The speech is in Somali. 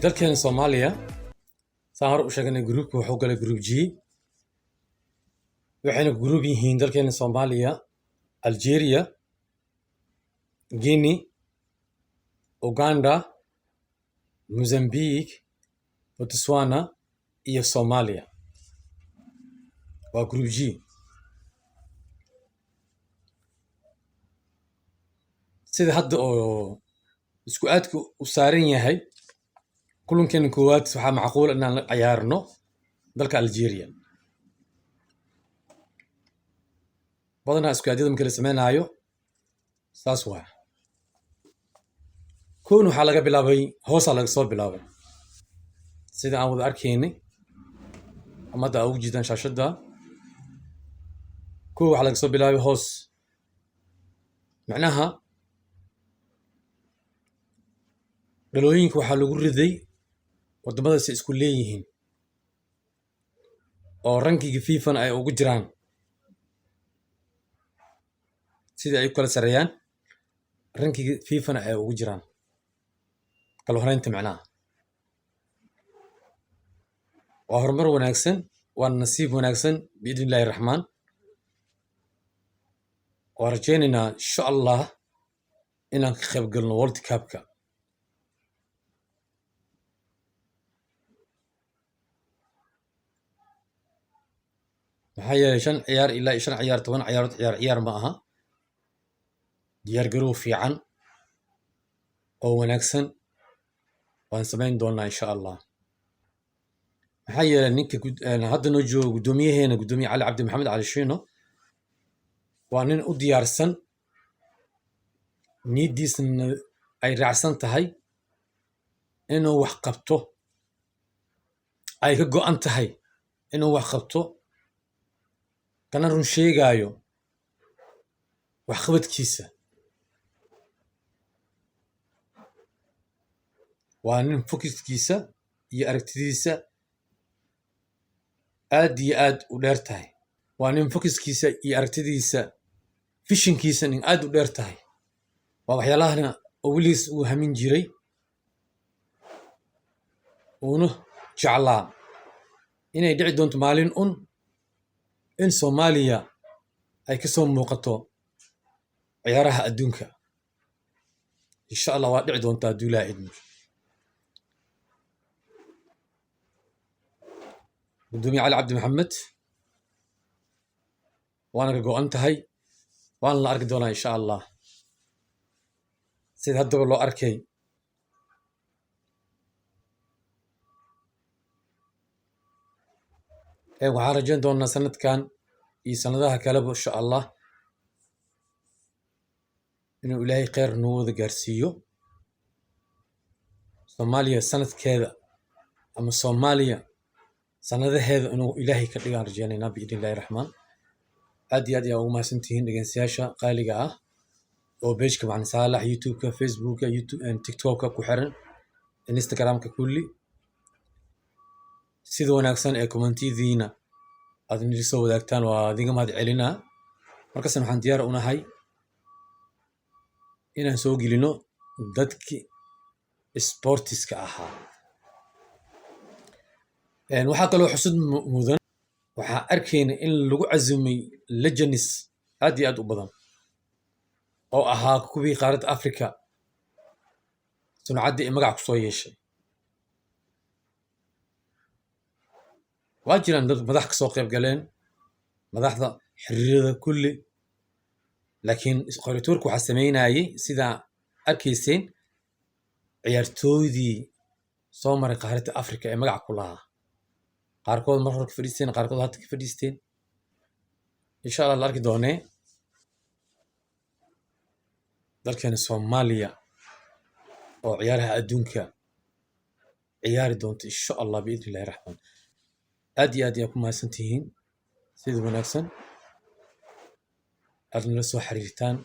Dalkeena Soomaaliya, saan hore u sheegnay, groupka wuxuu galay Group G, waxayna group yihiin dalkeena Soomaaliya Algeria, Guinea, Uganda, Mozambique, Botswana iyo Soomaaliya. Waa Group G. Sida hadda oo isku aadka u saaran yahay, kulankeena koowaad waxaa macquul inaan la ciyaarno dalka Algeria. Badanaa isku aadyada marka la sameynaayo saas waa. Kown waxaa laga bilaabay, hoosaa laga soo bilaabay, sida aan wada arkaynay ama hadda aa ugu jiidaan shaashadda. Kow waxaa laga soo bilaabay hoos, macnaha dhalooyinka waxaa lagu riday waddamadaasi isku leeyihiin oo rankiga FIFA-na ay ugu jiraan, sida ay u kala sareeyaan rankiga FIFA-na ay ugu jiraan kala horeynta. Macnaha waa horumar wanaagsan, waa nasiib wanaagsan, biidni Illaahi Raxmaan. Waa rajaynaynaa, insha Allah, inaan ka qayb galno World Cupka. Maxaa yeelay shan ciyaar ilaa iyo shan ciyaar, 10 ciyaarood, ciyaar ciyaar ma aha. Diyaar garow fiican oo wanaagsan waan samayn doonaa, insha Allah. Maxaa yeelay ninka hadda noo joogo, guddoomiyaheena, guddoomiye Cali Cabdi Maxamed Cali Shiino, waa nin u diyaarsan, niyaddiisana ay raacsan tahay inuu wax qabto, ay ka go'an tahay inuu wax qabto, kana run sheegaayo waxqabadkiisa. Waa nin fokiskiisa iyo aragtidiisa aad iyo aad u dheer tahay. Waa nin fokiskiisa iyo aragtidiisa, visionkiisa, nin aad u dheer tahay. Waa waxyaalahana oo weligiis uu hamin jiray, uuna jeclaa inay dhici doonto maalin un in Soomaaliya ay ka soo muuqato ciyaaraha adduunka. Insha Allah waa dhici doontaa hadduu Ilaahay idmo. Guddoomiye Cali Cabdi Maxamed waana ka go'an tahay, waana la arki doonaa, insha Allah, sida haddaba loo arkay. Waxaan rajayn doonaa sanadkan iyo sanadaha kaleba, insha Allah, inuu Ilaahay kheyr noo wada gaarsiiyo. Soomaaliya sanadkeeda ama Soomaaliya sanadaheeda inuu Ilaahay ka dhigaan rajaynaynaa, biidni Illaahi Raxmaan. Aad iyo aad ayaa ugu mahadsantihiin dhegeystayaasha qaaliga ah oo pageka Macalin Saalax, YouTube-ka, Facebooka, YouTube, TikTok-ka ku xiran, Instagram-ka, kulli. Sida wanaagsan ee commentiyadiina aad nila soo wadaagtaan waa idinka mahad celinaa. Markasna waxaan diyaar u nahay inaan soo gelino dadki sportiska ahaa. Waxaa kaloo xusud mudan, waxaa arkayna in lagu cazumay legends aad iyo aad u badan oo ahaa kuwii qaaradda Africa sumcaddii ay magac kusoo yeeshay. Waa jiraan dad madax kasoo qayb galeen, madaxda xiriirada kulli, laakiin qorituurka waxaa sameynayay, sidaa arkayseen, ciyaartooydii soo maray qaaradda Africa ee magac ku lahaa. Qaarkood mar hore ka fadhiisteen, qaarkood hadda ka fadhiisteen. Insha Allah la arki doonee dalkeena Soomaaliya oo ciyaaraha adduunka ciyaari doonta, insha Allah, biidni Illahi Raxmaan. Aad iyo aad ayaa ku mahadsan tihiin sida wanaagsan aad nala soo xiriirtaan.